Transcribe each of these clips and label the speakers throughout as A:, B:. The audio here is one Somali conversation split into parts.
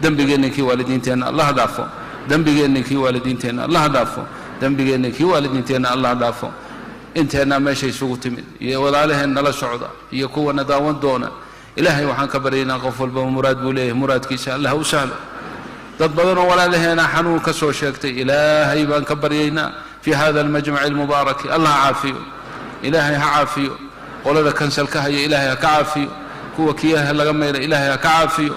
A: Dembigeenna kii waalidiinteenna Allah dhaafo. Dembigeenna kii waalidiinteenna Allah dhaafo. Dembigeenna kii waalidiinteenna Allah dhaafo. Inteennaa meesha isugu timid iyo walaalaheen nala socda iyo kuwana daawan doona, Ilaahay waxaan ka baryaynaa, qof walbaba muraad buu leeyahay, muraadkiisa Allah u sahlo. Dad badanoo walaalaheena xanuun ka soo sheegtay, Ilaahay baan ka baryaynaa fii hada almajmaci almubaaraki, Allah caafiyo, Ilaahay ha caafiyo. Qolada kansal ka haya, Ilaahay ha ka caafiyo. Kuwa kiyaha laga mayra, Ilaahay ha ka caafiyo.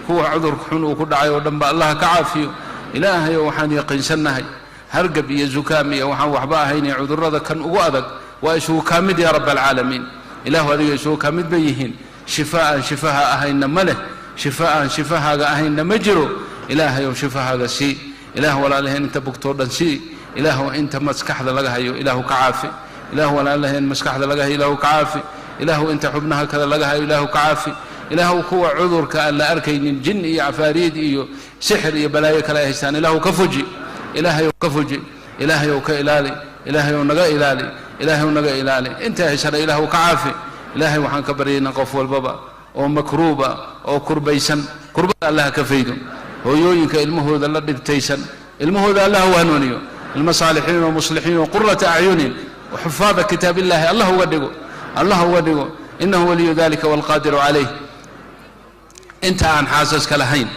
A: Kuwa cudurka xun uu ku dhacay oo dhan ba Allah ha ka caafiyo. Ilaahayo, waxaan yaqiinsannahay hargab iyo zukaam iyo waxaan waxba ahayn ee cudurrada kan ugu adag waa isugu kaa mid, yaa Rab alcaalamiin. Ilaahu, adiga isugu kaa mid bay yihiin. Shifaa aan shifaha ahaynna ma leh, shifa aan shifahaaga ahaynna ma jiro. Ilaahayow, shifahaaga sii. Ilaah, walaalaheen inta bugtoo dhan sii. Ilaahu, inta maskaxda laga hayo, Ilaahu ka caafi. Ilaahu, walaalaheen maskaxda laga hayo, Ilaahu ka caafi. Ilaahu, inta xubnaha kale laga hayo, Ilaahu ka caafi. Ilaahu, kuwa cudurka aan la arkaynin, jin iyo cafaariid iyo sixir iyo balaayo kale ay haystaan, Ilaahu ka fuji. Ilaahayow, ka fuji. Ilaahayow, ka ilaali. Ilaahayow, naga ilaali. Ilaahayow, naga ilaali. Inta haysana, Ilaahu ka caafi. Ilaahay waxaan ka baryaynaa qof walbaba oo makruuba oo kurbaysan, kurbada Allah ka faydo. Hooyooyinka ilmahooda la dhibtaysan, ilmahooda Allah u hanuuniyo, ilmo saalixiin oo muslixiin oo qurata acyunin xufaada kitaab Illaahi Allah uga dhigo, Allah uga dhigo. Innahu waliyu dalika walqaadiru calayh. Inta aan xaasaska lahayn,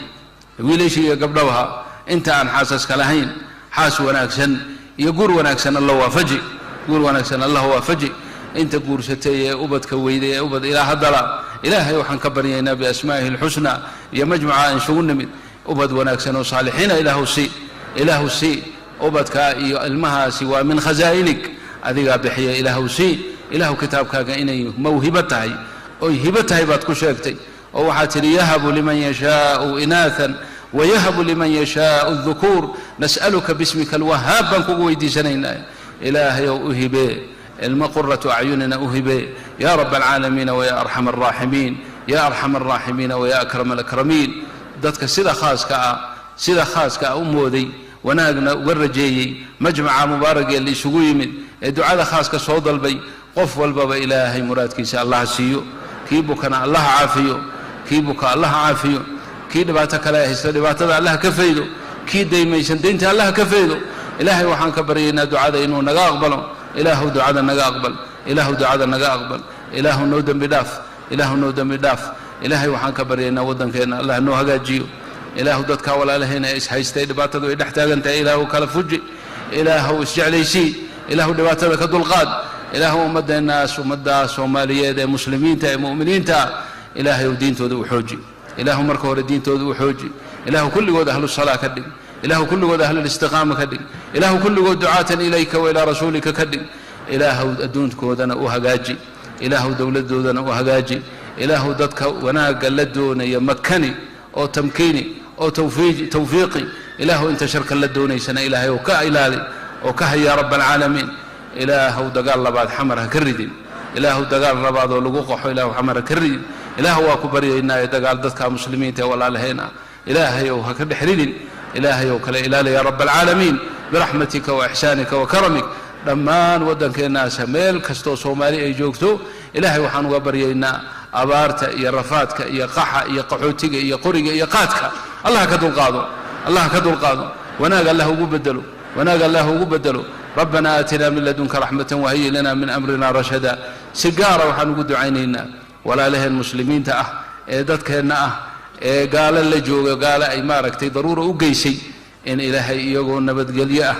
A: wiilashii iyo gabdhabaha, inta aan xaasaska lahayn, xaas wanaagsan iyo guur wanaagsan Alla waafaji, guur wanaagsan Allah waafaji. Inta guursatay ee ubadka weyday ee ubad ilaa haddala, Ilaahay waxaan ka baryaynaa biasmaa'ihi alxusnaa iyo majmaca aan isugu nimid, ubad wanaagsan oo saalixiina Ilaahu sii, Ilaahu sii. Ubadkaa iyo ilmahaasi waa min khasaa'inik, adigaa bixiya, Ilaahu sii. Ilaahu, kitaabkaaga inay mawhibo tahay oy hibo tahay baad ku sheegtay, oo waxaad tidhi: "Yahabu liman yashaau inaathan wayahabu liman yashaau dhukuur." Nas'aluka bismika alwahaab baan kugu weydiisanaynaa, Ilaahayow, u hibee ilmo quratu acyunina, u hibee, ya Rab alcaalamiina waya arxam alraaximiin, ya arxam alraaximiina waya akram alakramiin. Dadka sida khaaska ah u mooday, wanaagna uga rajeeyey majmaca mubaarag ee la isugu yimid ee ducada khaaska soo dalbay, qof walbaba Ilaahay muraadkiisa Allah siiyo. Kii bukana Allah caafiyo, kii buka Allah caafiyo. Kii dhibaato kale haysta, dhibaatada Allah ka faydo. Kii daymaysan, daynta Allah ka faydo. Ilaahay waxaan ka baryaynaa ducada inuu naga aqbalo. Ilaahu, ducada naga aqbal. Ilaahu, ducada naga aqbal. Ilaahu, noo dembi dhaaf. Ilaahu, noo dembi dhaaf. Ilaahay waxaan ka baryaynaa waddankeenna Allah noo hagaajiyo. Ilaahu, dadkaa walaalaheena ee ishaystay, dhibaatadu ay dhex taagan tahay, Ilaahu kala fuji. Ilaahu, isjeclaysii. Ilaahu, dhibaatada ka dulqaad. Ilaahu, ummaddeennaas, ummaddaa Soomaaliyeed ee Muslimiinta ee mu'miniinta, Ilaahay diintooda u xooji. Ilaahu, marka hore diintooda u xooji. Ilaahu, kulligood ahlu salaa ka dhig. Ilaahu, kulligood ahlulistiqaama ka dhig. Ilaahu, kulligood ducaatan ilayka wa ilaa rasuulika ka dhig. Ilaahu, adduunkoodana u hagaaji. Ilaahu, dowladdoodana u hagaaji. Ilaahu, dadka wanaagga la doonaya makani oo tamkiini oo tawfiiqi. Ilaahu, inta sharka la doonaysana, Ilaahay oo ka ilaali oo ka haya, Rab alcaalamiin. Ilaahu, dagaal labaad Xamar ha ka ridin. Ilaahu, dagaal labaad oo lagu qaxo, Ilaahu, Xamar ha ka ridin. Ilaahu, waa ku baryaynaaye, dagaal dadka Muslimiinta ee walaalaheen ah, Ilaahay ow ha ka dhex ridin. Ilaahay ow kala ilaali, ya Rab alcaalamiin, biraxmatika wa ixsaanika wa karamik. Dhammaan waddankeennaasa, meel kastoo Soomaali ay joogto, Ilaahay waxaan uga baryaynaa abaarta iyo rafaadka iyo qaxa iyo qaxootiga iyo qoriga iyo qaadka Allah ka dulqaado, Allah ka dulqaado. Wanaag Allah ugu bedelo, wanaag Allah ugu bedelo. Rabbana aatina min ladunka raxmatan wahayi lana min amrina rashada. Si gaara waxaan ugu ducaynaynaa walaalaheen Muslimiinta ah ee dadkeenna ah ee gaalo la jooga, gaalo ay maaragtay daruura u geysay, in Ilaahay iyagoo nabadgelyo ah,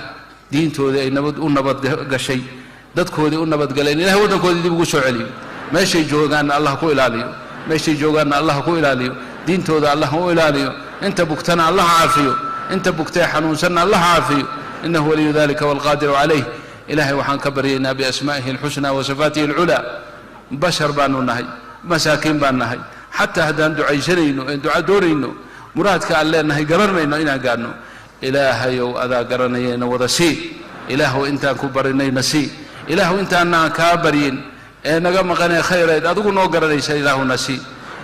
A: diintoodii ay nabad u nabadgashay, dadkoodii u nabadgaleen, Ilahay waddankoodii dib ugu soo celiyo. Meeshay joogaanna Allah ku ilaaliyo, meeshay joogaanna Allah ku ilaaliyo, diintooda Allah u ilaaliyo. Inta bugtana Allah caafiyo, inta bugtee xanuunsanna Allah caafiyo. Innahu waliyu dalika walqaadiru calayh. Ilaahay waxaan ka baryaynaa biasmaa'ihi alxusnaa wa sifaatihi alculaa. Bashar baanu nahay, masaakiin baan nahay. Xataa haddaan ducaysanayno een duca doonayno, muraadka aan leenahay garan mayno inaan gaadhno. Ilaahayow, adaa garanayayna wada sii. Ilaahow, intaan ku barinayna sii. Ilaahow, intaanaan kaa baryin ee naga maqanee khayreed adigu noo garanaysa, Ilaahuna sii.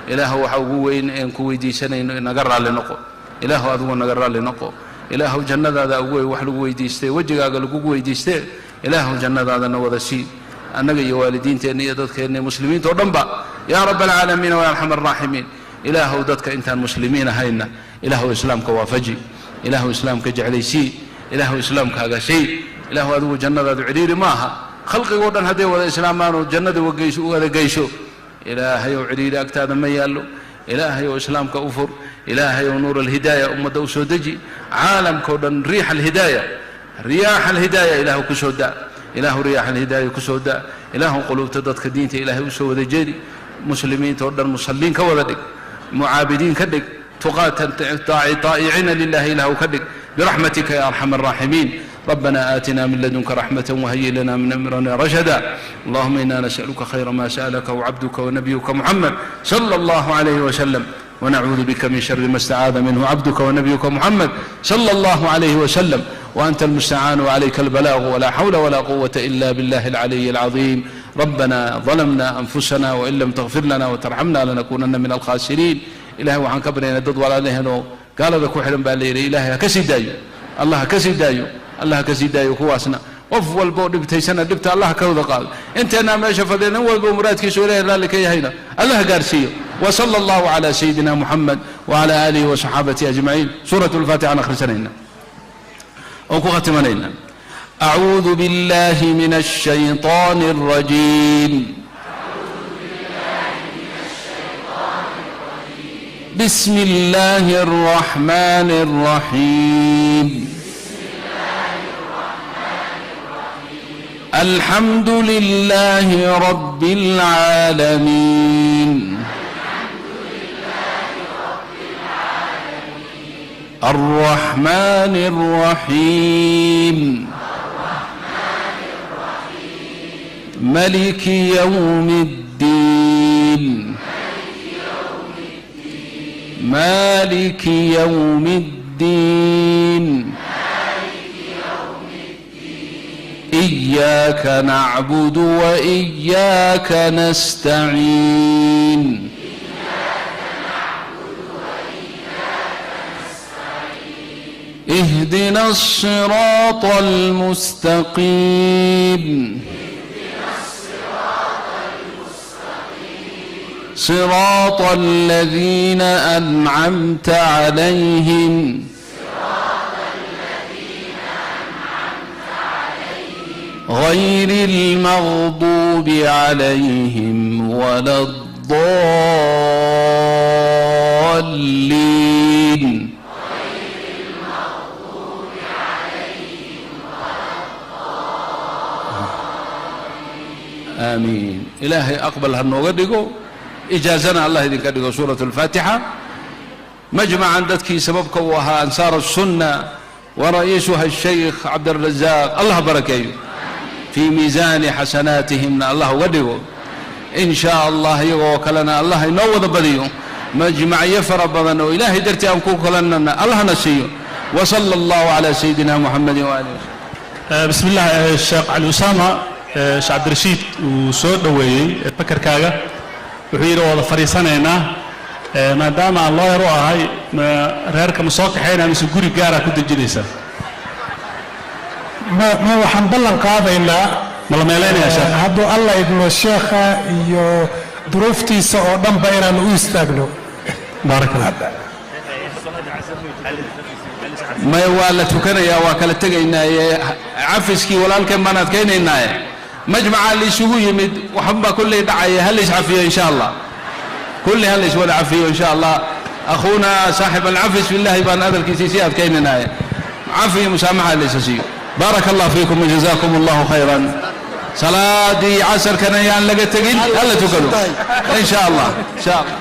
A: Ilaahow, waxa ugu weyn een ku weydiisanayno, inaga raalli noqo. Ilaahow, adigu naga raalli noqo. Ilaahow, jannadaada ugu weyn wax lagu weydiistay, wejigaaga lagugu weydiistee, Ilaahow, jannadaadana wada sii, annaga iyo waalidiinteenna iyo dadkeenna iyo Muslimiinta o dhan ba, yaa Rab alcaalamiin wa arxam araaximiin. Ilaahow, dadka intaan Muslimiin ahayna Ilaahu islaamka waafaji, Ilaahu islaamka jeclaysii, Ilaahu islaamkaaga sii. Ilaahu adigu jannadaadu cidhiiri ma aha. Khalqigoo dhan hadday wada islaamaanoo jannada wada geyso, Ilaahay ow, cidhiiri agtaada ma yaallo. Ilaahay oo islaamka u fur, Ilaahay oo nuur alhidaaya ummadda u soo deji. Caalamkao dhan riix alhidaaya, riyaax alhidaaya Ilaahu ku soo da. Ilaahu riyaax alhidaaya ku soo da. Ilaahu quluubta dadka diinta Ilaahay usoo wada jeedi. Muslimiinta oo dhan musalliin ka wada dhig, mucaabidiin ka dhig, tuqaatan taa'iciina lilahi Ilaahu ka dhig, biraxmatika ya arxam araaximiin. ربنا آتنا من لدنك رحمة وهيئ لنا من أمرنا رشدا. اللهم إنا نسألك خير ما سألك وعبدك ونبيك محمد صلى الله عليه وسلم، ونعوذ بك من شر ما استعاذ منه عبدك ونبيك محمد صلى الله عليه وسلم، وأنت المستعان وعليك البلاغ، ولا حول ولا قوة إلا بالله العلي العظيم. ربنا ظلمنا أنفسنا وإن لم تغفر لنا وترحمنا لنكونن من الخاسرين. Ilahay waxaan ka baryaynaa dad walaalaheenoo gaalada ku xidhan baa la yidhi, Ilahay ha ka sii daayo, Allah ha ka sii daayo, Allah ha ka sii daayo kuwaasna. Qof walba oo dhibtaysana dhibta Allah ka wada qaado. Inteennaa meesha fadhiya, nin walba muraadkiisu Ilahay raalli ka yahayna Allah gaarsiiyo. وصلى الله على سيدنا محمد وعلى آله وصحابته أجمعين. سورة الفاتحة akhrisanayna oo ku khatimanayna. أعوذ بالله من الشيطان الرجيم. بسم الله الرحمن الرحيم. الحمد لله رب العالمين. الرحمن الرحيم. ملك يوم الدين. مالك يوم الدين. إياك نعبد وإياك نستعين. اهدنا الصراط المستقيم. صراط الذين أنعمت عليهم، غير المغضوب عليهم ولا الضالين. Aamiin. Ilaahay aqbal ha nooga dhigo, ijaazana Allah idinka dhigo. Suurat alfaatixa. Majmacan dadkii sababka uu ahaa Ansaar الsunna wa ra'iisuha الshaykh Cabdالrazaaq, Allah barakeeyo, fii miisaani xasanaatihimna Allah uga dhigo in shaa Allah. Iyagoo kalena Allah inoo wada badiyo. Majmacyo fara badan oo Ilaahay dartii aan ku kalanana Allahna siiyo. وصلى الله على سيدنا محمد وآله وسلم.
B: Bismi illah. Sheekh Cali Usaama, Sheekh Cabdirashiid uu soo dhoweeyey fakarkaaga. Wuxuu yidhi wada fadhiisanaynaa, maadaama aan lawyer u ahay, ma reerka ma soo kaxaynaa mise guri gaaraa ku dejinaysaa?
C: Ma waxaan ballan qaadaynaa
B: Ma la meelaynayaa, sheekh?
C: Hadduu Alla idmo, sheekha iyo duruuftiisa oo dhanba inaan u istaagno.
B: Baarak Allah.
A: Maya, waa la tukanayaa, waa kala tegaynaaye. Cafiskii walaalkeen baan adkaynaynaaye. Majmacaa la isugu yimid, waxbaa kulley dhacaya. Ha la iscafiyo insha Allah, kulli ha la iswada cafiyo insha Allah. Akhuuna saaxib alcafis billahi baan hadalkiisii sii adkaynaynaaye. Cafi musaamaxa la isa siiyo. Baaraka Allah fiikum wajazakum Allahu khayran. Salaadii casarkana yaan laga tegin, hala tukado insha Allah, insha Allah.